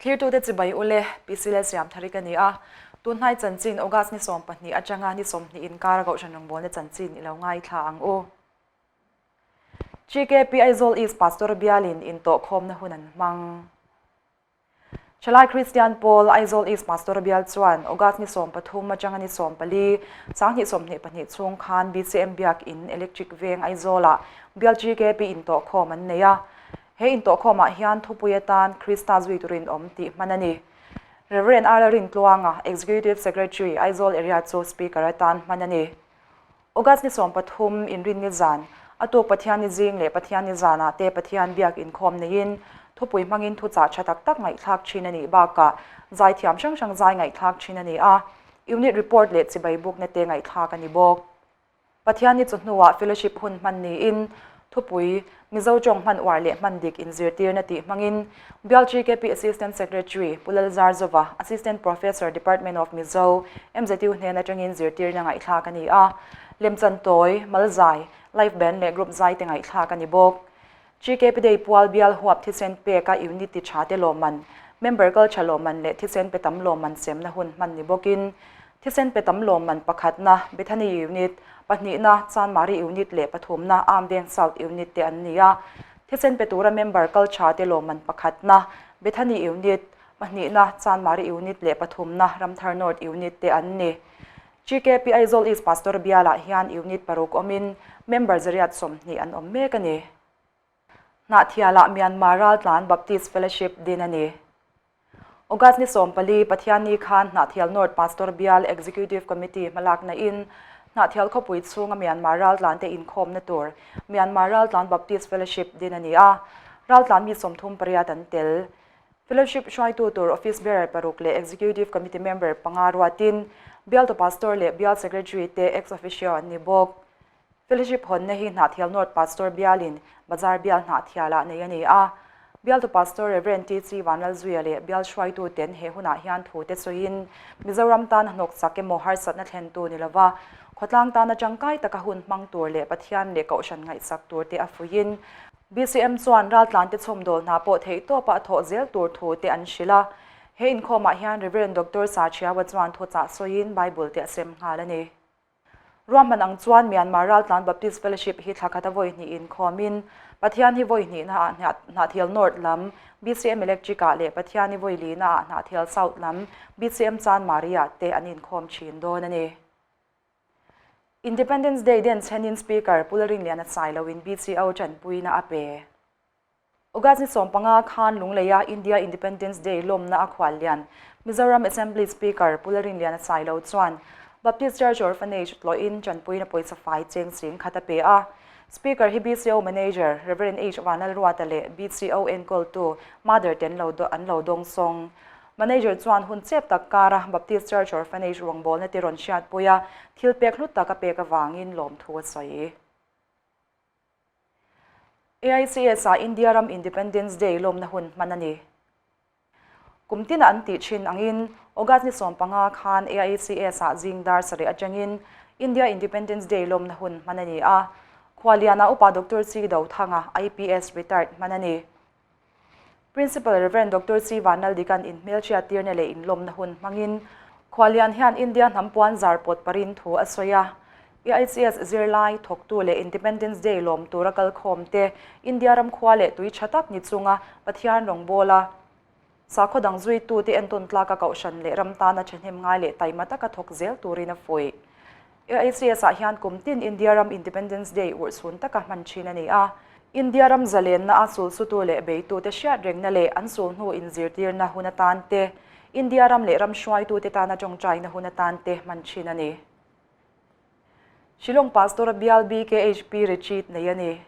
Thlirtute chibai ule, PC Lalsiamthari ka ni a. Tunhnai chanchin August ni 12 atanga ni 20 inkara Kohhran rawngbawlna chanchin i lo ngaithla ang u. GKP Aizawl East Pastor bialin intawhkhawmna hun an hmang. Thalai Kristian Pawl Aizawl East Pastor bial chuan August ni 13 atanga ni 14, 2024 chhung khan BCM Biak In Electric Veng Aizawlah bial GKP intawhkhawm an nei a. He intawhkhawmah hian thupui atan Krista zui turin awm tih hman a ni. Rev. R. Rintluanga, Executive Secretary, Aizawl Area chu Speaker atan hman a ni. August ni 13, Inrinni zan, a tuk Pathianni zing leh Pathianni zanah te Pathian biak inkhawm neiin thupui hmangin thuchah tha tak tak ngaihthlak thin a nih bakah zaithiam hrang hrang zai ngaihthlak thin a ni a, Unit Report leh chibai bukna te ngaihthlak a ni bawk. Pathianni chu hnuah Fellowship hun hman niin thupui Mizo tawng hman uar leh hman dik inzirtirna tih hmangin Bial GKP Assistant Secretary Pu Lalzarzova, Assistant Professor, Department of Mizo, MZU hnen atangin zirtirna ngaihthlak a ni a. Lemchan tawi, Malzai, Live Band leh Group zai te ngaihthlak a ni bawk. GKP Day pual bial huap thisen peka unit ti tha te lawmman, member culture lawmman leh thisen pe tam lawmman semna hun hman ni bawkin thisen pe tam lawmman pakhatna Bethany Unit, pahnihna Chanmari Unit leh pathumna Armveng South Unit te an ni a. Thisen pe tura member culture te lawmman pakhatna Bethany Unit, pahnihna Chanmari Unit leh pathumna Ramthar North Unit te an ni. GKP Aizawl East Pastor bialah hian unit paruk awmin member 120 an awm mek a ni. Hnahthialah Myanmar Raltlan Baptist Fellowship din a ni. August ni 14, Pathianni khan Hnahthial North Pastor bial Executive Committee hmalakna in Hnahthial khawpui chhunga Myanmar Raltlan te inkhawmna tur Myanmar Raltlan Baptist Fellowship din a ni a, Raltlan mi 38 an tel. Fellowship hruaitu tur Office Bearer paruk leh Executive Committee member panga ruatin Bialtu Pastor leh Bial Secretary te ex officio an ni bawk. Fellowship hawnna hi Hnahthial North Pastor bialin Bazar bial Hnahthialah nei a ni a. Bialtu Pastor Rev. TC Vanlalzuia leh bial hruaitu ten he hunah hian thu te sawiin Mizoram tana hnawk chak emaw harsatna thlentu ni lova khawtlang tana tangkai taka hun hmang tur leh Pathian leh Kohhran ngaihsak tur te a fuihin BCM chuan raltlante chhawmdawl hna pawh theih tawpa a thawh zel tur thu te an hrilh a. He inkhawmah hian Rev. Doctor Sachiawa chuan thuchah sawiin Bible te a sem nghal a ni. Ruahman ang chuan Myanmar Raltlan Baptist Fellowship hi thla khata vawi hnih inkhawmin Pathian hi vawi hnihna ah Hnahthial North lam BCM Electric ah leh Pathian hi vawi lina ah Hnahthial South lam BCM Chanmari ah te an inkhawm thin dawn a ni. Independence Day den chhenin Speaker Pu Lalrinliana Sailoin BCO tanpuina a pe. August ni 15 khan Lungleia India Independence Day lawmna a khual lian Mizoram Assembly Speaker Pu Lalrinliana Sailo chuan Baptist Church Orphanage tlawhin tanpuina pawisa fai cheng sing khat a pe a. Speaker hi BCO Manager Rev. H Vanlalruata leh BCO enkawltu Mother ten lo an lo dawng sawng. Manager chuan hun chep tak kara Baptist Church Orphanage rawngbawlna te rawn hriatpui a, thil pek hlut tak a pek avangin lawmthu a sawi. AICS ah India ram Independence Day lawmna hun hman a ni. Kum tina an tih thin angin August ni 15 khan AICS ah zing dar sarih atangin India Independence Day lawmna hun hman a ni a. Khualiana upa Doctor C Dothanga, IPS retired hman a ni. Principal Rev. Doctor C Vanlaldikan inhmelhriat tirna leh inlawmna hun hmangin Khualian hian India hnam puan zar pawt parin thu a sawi a. AICS zirlai, thawktu leh Independence Day lawm tura kalkhawm te India ram khua leh tui tha tak ni chunga Pathian rawngbawla sakhaw dang zuitute entawn tlaka kohhran leh ram tana thahnem ngai leh taima taka thawk zel turin a fuih. AICS ah hian kum tin India ram Independence Day urhchhun taka hman thin a ni a. India ram zalenna a sulsutu leh beitute hriat rengna leh an sul hnu inzirtirna hun atan te, India ram leh ram hruaitute tana tawngtaina hun atan te hman thin a ni. Shillong Pastor bial BKHP retreat nei a ni.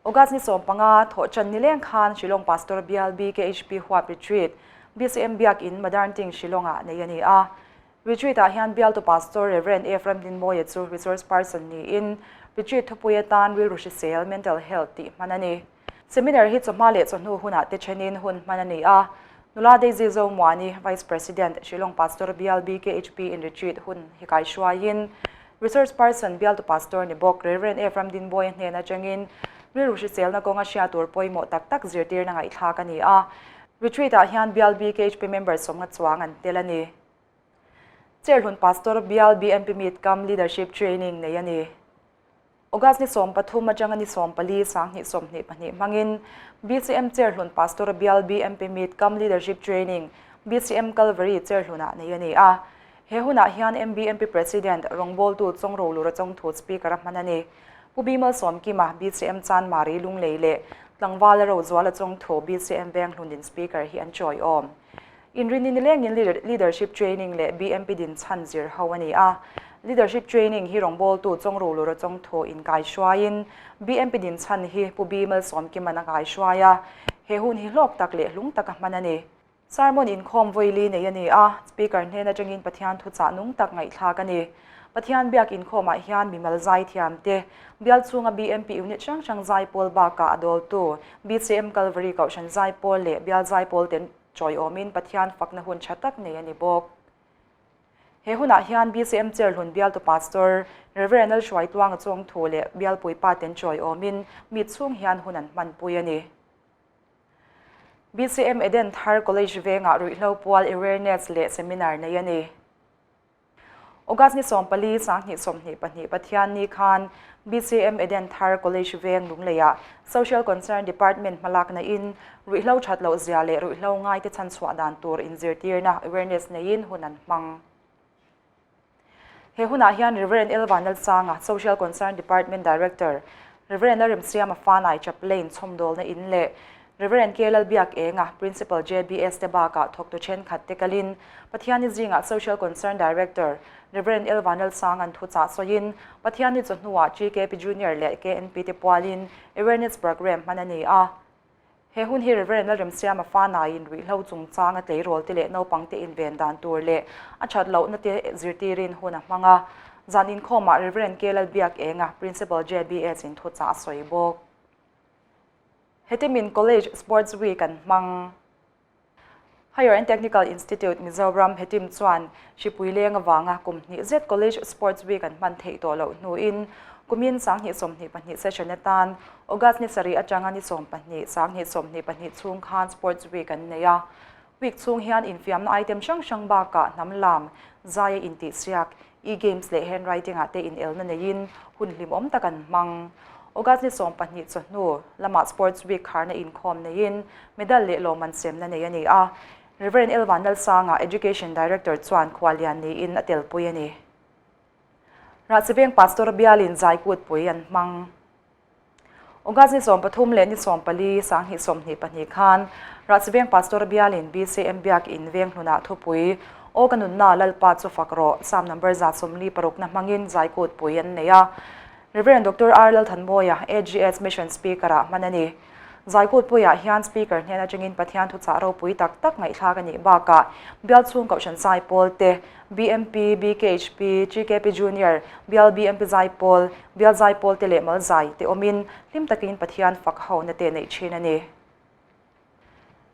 August ni 15 thawhchan ni leng khan Shillong Pastor bial BKHP huap retreat BCM Biak In Madarnting Shillong ah nei a ni a. Retreat ah hian bialtu Pastor Rev. F. Ramdinmawia chu resource person niin retreat thupui atan rilru hrisel, mental health, tih hman a ni. Seminar hi chawhma leh chawhnu hunah te thenin hun hman a ni a. Nula Daisy Zomuani, Vice President, Shillong Pastor bial BKHP in retreat hun hi kai hruaiin resource person bialtu Pastor ni bawk Rev. F. Ramdinmawia hnen atangin rilru hriselna kawnga hria tur pawimawh tak tak zirtirna ngaihthlak a ni a. Retreat ah hian Bial BKHP member sawmnga chuang an tel a ni. Cherhlun Pastor Bial BMP Meet Cum Leadership Training nei a ni. August ni 13 atanga ni 14 2022 hmangin BCM Cherhlun Pastor Bial BMP Meet Cum Leadership Training BCM Calvary Cherhlunah nei a ni a. He hunah hian MBMP President rawngbawltu Chawngro Lura Chawngthu Speaker a hman a ni. Pu Bimal Sawmkima, BCM Chanmari Lunglei leh Tlangvala Rozuala Chawngthu, BCM Venghlun-in Speaker hi an chawiawm. Inrinni nilengin Leadership Training leh BMP din chhan zir ho a ni a. Leadership Training hi rawngbawltu Chawngro Lura Chawngthu inkaihruaiin BMP din chhan hi Pu Bimal Sawmkima'n a kaihruai a. He hun hi hlawk tak leh hlung taka hman a ni. Sermon inkhawm vawili nei a ni a, Speaker hnen atangin Pathian thuchah nung tak ngaihthlak a ni. Pathian biak inkhawmah hian mimal zai thiam te, bial chhunga BMP unit hrang hrang zai pawl bakah a dawltu BCM Calvary Kohhran zai pawl leh bial zai pawl ten chawiawmin Pathian fakna hun tha tak nei a ni bawk. He hunah hian BCM Chairhlun bialtu Pastor Rev. Lalhruaitluanga Chawngthu leh bialpuipa ten chawiawmin mi chhung hian hun an hmanpui a ni. BCM Eden Thar College vengah ruihhlo pual awareness leh seminar nei a ni. August ni 14, 2022 Pathian ni khan BCM Eden Thar College veng Lungleiah Social Concern Department hmalakna in ruihhlo that loh zia leh ruihhlo ngaite chhanchhuah dan tur inzirtirna awareness neiin hun an hmang. He hunah hian Rev. L. Vanlalsanga, Social Concern Department Director, Rev. Lalremsiama Fanai Chaplain chhawmdawlna in leh Rev. K. Lalbiakenga, Principal JBS te bakah thawktu thenkhat te kalin Pathianni zingah Social Concern Director, Rev. L. Vanlalsanga'n thuchah sawiin Pathianni chawhnuah GKP Junior leh KNP te pualin Awareness Programme hman a ni a. He hun hi Rev. Lalremsiama fanaiin ruihhlo chungchanga tleirawl te leh naupang te inven dan tur leh a that lohna te zirtirin hun a hmang a. Zan inkhawmah Rev. K. Lalbiakenga, Principal JBS in thuchah a sawi bawk. Hetimin College Sports Week an hmang. Higher and Technical Institute Mizoram hetim chuan hripui leng avanga kum hnih zet College Sports Week an hman theih tawh loh hnuin kumin 2022 session atan August ni sarih atanga ni 12 2022 chhung khan Sports Week an nei a. Week chhung hian infiamna item hrang hrang bakah hnam lam, zaia intihsiak, E-games leh handwriting ah te inelna neiin hun hlimawm tak an hmang. August ni 12 chawhnu lamah Sports Week kharna inkhawm neiin medal leh lawmman semna nei a ni a. Rev. L. Vanlalsanga, Education Director chuan khuallian niin a telpui a ni. Rahsiveng Pastor bialin zaikutpui an hmang. August ni 13 leh ni 14, 2022 khan Rahsiveng Pastor bialin BCM Biakin Venghlunah thupui Aw ka nunna Lalpa chu fak rawh, Psalm number 146 na hmangin zaikutpui an nei a. Rev. Doctor R. Lalthanmawia, AGS Mission Speaker-ah hman a ni. Zaikutpuiah hian Speaker hnen atangin Pathian thuchah ropui tak tak ngaihthlak a nih bakah Bial chhung Kohhran Zaipawl te, BMP, BKHP, GKP Junior, Bial BMP Zaipawl, Bial Zaipawl te leh Mal Zai te awmin hlim takin Pathian fak hona te neih thin a ni.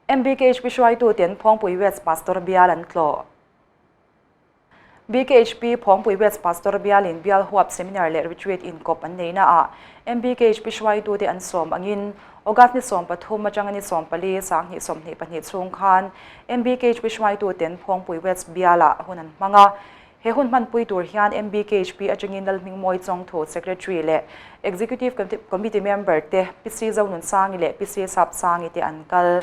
MBKHP hruaituten Phawngpui West Pastor Bial an tlawh. BKHP Phawngpui West Pastor bialin bial huap seminar leh retreat inkawp an neihna ah MBKHP hruaitute an sawm angin August ni 13 atanga ni 14, 2022 chhung khan MBKHP hruaituten Phawngpui West bialah hun an hmang a. He hun hmanpui tur hian MBKHP atangin Lalhmingmawi Chawngthu Secretary leh Executive Committee member te PC Zonunsangi leh PC Sapsangi te an kal.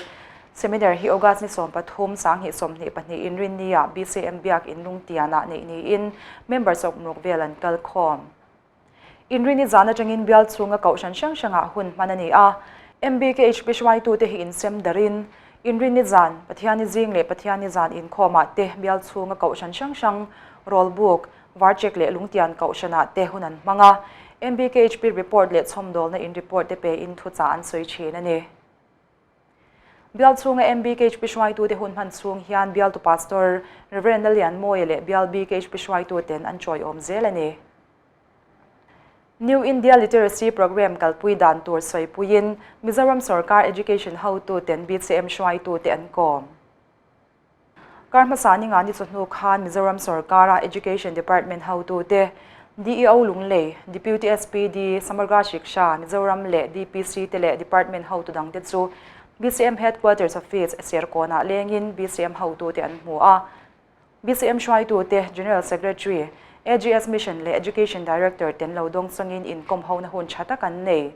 Seminar hi August ni 13, 2022 Inrinni-ah BCM Biak In Lungtianah neih niin member sawmruk vel an kal khawm. Inrinni zan atangin bial chhunga kohhran hrang hrangah hun hman a ni a. MBKHP hruaitute hi insem darin Inrinni zan, Pathianni zing leh Pathianni zan inkhawmah te bial chhunga kohhran hrang hrang, Rawlbuk, Varchek leh Lungtian kohhranah te hun an hmang a. MBKHP report leh chhawmdawlna in report te pein thuchah an sawi thin a ni. Bial chhunga MBKHP hruaitute hun hman chhung hian bialtu Pastor Rev. Lalianmawia leh bial BKHP hruaituten an chawiawm zel a ni. New India Literacy Programme kalpui dan tur sawipuiin Mizoram Sorkar Education hotuten BCM hruaitute an kawm. Kar hmasa ni nga ni chawhnu khan Mizoram Sorkara Education Department hotute, DEO Lunglei, Deputy SPD, Samagra Shiksha, Mizoram leh DPC te leh Department hotu dangte chu BCM Headquarters Office, Serkawnah lengin BCM hotute an hmu a. BCM hruaitute, General Secretary, AGS Mission leh Education Director ten lo dawng chungin inkawm hona hun tha tak an nei.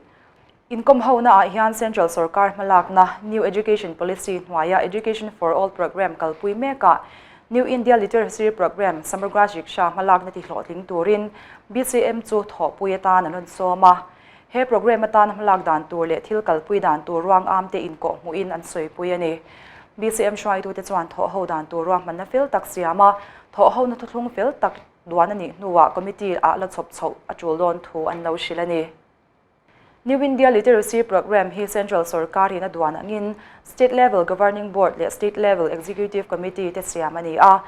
Inkawm hona ah hian Central Sorkar hmalakna New Education Policy hnuaia Education for All Programme kalpui mekah New India Literacy Programme Samagra Shiksha hmalakna tihlawhtling turin BCM chu thawhpui atan an rawn sawm a. He programme atana hmalak dan tur leh thil kalpui dan tur ruang amte inkawh hmuhin an sawipui a ni. BCM hruaitute chuan thawhho dan tur ruahmanna fel tak siam a, thawhhona thuthlung fel tak duan a nih hnuah committee ah la chhawp chhoh a tul dawn thu an lo hrilh a ni. New India Literacy Programme hi Central sorkarin a duan angin State Level Governing Board leh State Level Executive Committee te siam a ni a.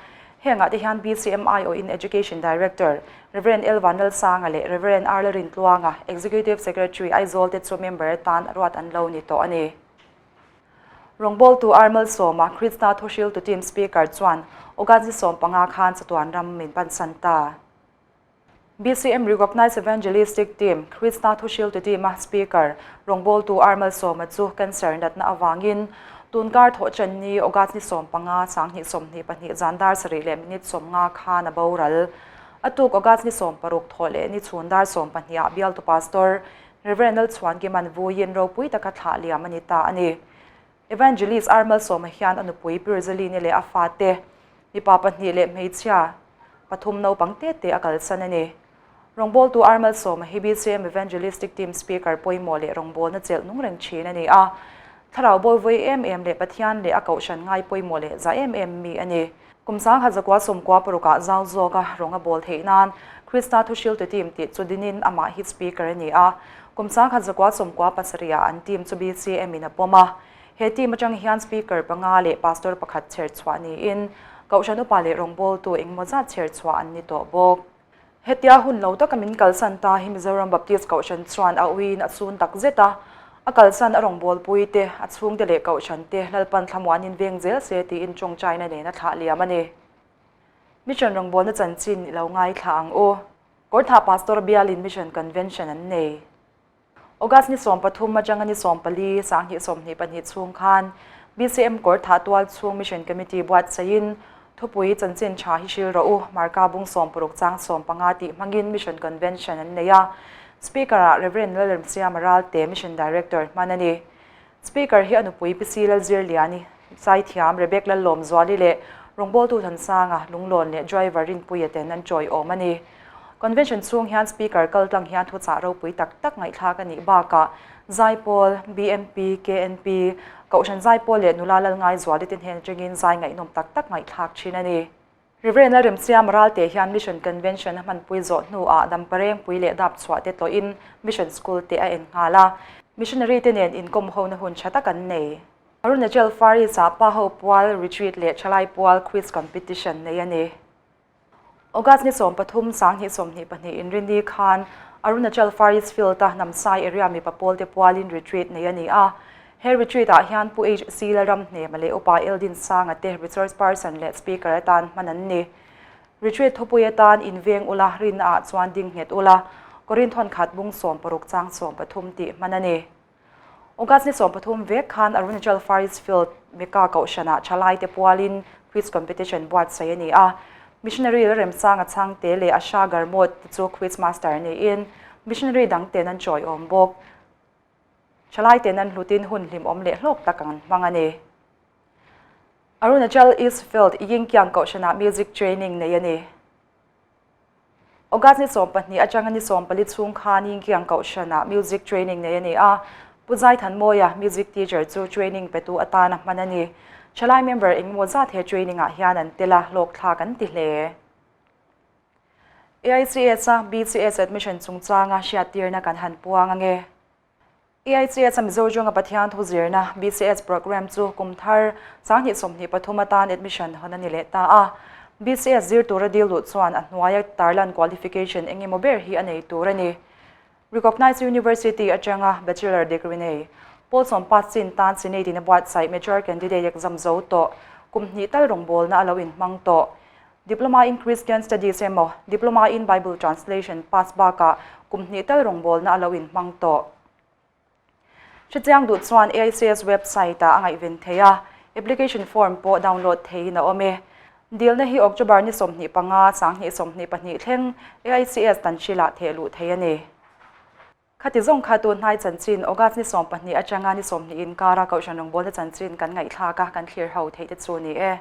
Hengah te hian BCM aiawhin Education Director, Rev. L. Vanlalsanga leh Rev. R. Lalrintluanga, Executive Secretary, Aizawl te chu member atan ruat an lo ni tawh a ni. Rawngbawltu R. Malsawma, Krista Thuhriltu Team Speaker chuan August ni 15 khan chatuan ram min pansan ta. BCM Recognized Evangelistic Team, Krista Thuhriltu Team-a Speaker, rawngbawltu R. Malsawma chu cancer natna avangin tunkar thawhṭan ni August ni 15, 2022 zan dar sarih leh minute 50 khan a boral. A tuk August ni 16 thawh leh ni chhun dar 12 ah bialtu Pastor Rev. Lalchhuankima'n vuiin ropui taka thlah liam a ni ta a ni. Evangelist R. Malsawma hian a nupui Pi Rosaline leh a fate, mipa pahnih leh hmeichhia pathum naupang te te a kalsan a ni. Rawngbawltu R. Malsawma hi BCM Evangelistic Team Speaker pawimawh leh rawngbawlna chelh nung reng thin a ni a. Thlarau bawi vawi em em leh Pathian leh a kohhran ngai pawimawh leh za em em mi a ni. Kum sangha zakua sawmkua parukah zau zawka rawng a bawl theih nan Krista Thuhriltu Team tih chu dinin amah hi Speaker a ni a. Kum sangha zakua sawmkua pasarihah an team chu BCM in a pawm a. He team atang hian Speaker panga leh Pastor pakhat chher chhuah niin Kohhran upa leh rawngbawltu engemaw zat chher chhuah an ni tawh bawk. Hetia hun lo taka min kalsan ta hi Mizoram Baptist Kohhran chuan a uiin a chhun tak zet a, a kalsan a rawngbawlpui te, a chhungte leh Kohhran te Lalpan thlamuanin veng zel se tiin tawngtaina nen a thlah liam a ni. Mission rawngbawlna chanchin i lo ngaithla ang u. Kawrthah Pastor bialin Mission Convention an nei. August ni 13 atanga ni 14, 2022 chhung khan BCM Kawrthah Tual chhung Mission Committee buatsaihin thupui chanchin tha hi hril rawh u, Marka bung 60 chang 15 tih hmangin Mission Convention an nei a. Speaker-ah Rev. Lalremsiama Ralte, Mission Director hman a ni. Speaker hi a nupui Pi Si Lalzirliani, Zaithiam Rebek Lallawmzuali leh rawngbawltu Thansanga, Lunglawn leh Driver Rinpuia ten an tawiawm a ni. Convention chhung hian Speaker kaltlang hian thuchah ropui tak tak ngaihthlak a nih bakah Zaipawl, BMP, KNP, Kohhran Zaipawl leh Nula Lalngaizuali te hnen atangin zai ngaihnawm tak tak ngaihthlak thin a ni. Rev. Lalremsiam Ralte hian Mission Convention a hmanpui zawh hnuah Damparengpui leh Dapchhuah te tlawhin Mission School te a en nghal a. Missionary te nen inkawm hona hun tha tak an nei. Arunachal Far East ah Pa Ho Pual Retreat leh Thalai Pual Quiz Competition nei a ni. August ni 13, 2022 inrini khan Arunachal Far East Field a Namsai area mipa pawlte pualin retreat nei a ni a. He retreat ah hian Pu HC Lalramhnema leh Upa Eldin Sanga te resource person leh speaker atan hman an ni. Retreat thupui atan inveng ula, rinna ah chuan ding nghet ula, Korinthon khat bung 60 chang 13 tih hman a ni. August ni 13 vek khan Arunachal Far East Field Mecca Kohhranah thalai te pualin quiz competition buatsaih a ni a. Missionary Lalremsanga Chhangte leh Asha Garmot te chu quiz master niin missionary dang ten an chawiawm bawk. Thalai ten an hlutin hun hlimawm leh hlawk tak an hmang a ni. Arunachal East Field Yingkiang Kohhranah music training nei a ni. August ni 12 atanga ni 14 chhung khan Yingkiang Kohhranah music training nei a ni a, Pu Zaithanmawia, music teacher chu training petu atana hman a ni. Thalai member engemaw zat he training ah hian an tel a, hlawkthlak an ti hle. AICS-a BCS admission chungchanga hriattirna kan han puang ange. AICS-a Mizo Zawnga Pathian thu zirna BCS programme chu kum thar 2023 atan admission hawn a ni leh ta a. BCS zir tura dil duh chuan a hnuaia tarlan qualification eng emaw ber hi a nei tur a ni. Recognized University atanga Bachelor degree nei, Paul Sawmpat chin tan Senate in a buatsaih Mature Candidate exam zo tawh, kum hnih tal rawngbawlna a lo inhmang tawh. Diploma in Christian Studies emaw, Diploma in Bible Translation pass bakah kum hnih tal rawngbawlna a lo inhmang tawh. Hrechiang duh chuan AICS website ah a ngaihven thei a, application form pawh download theihin a awm e. Dilna hi October ni 25, 2022 thleng AICS Tanhril-ah theh luh theih a ni. Khati zawng kha tun hnai chanchin August ni 12 atanga ni 20 inkara Kohhran rawngbawlna chanchin kan ngaihthlak a, kan thlir ho theih te chu ni e.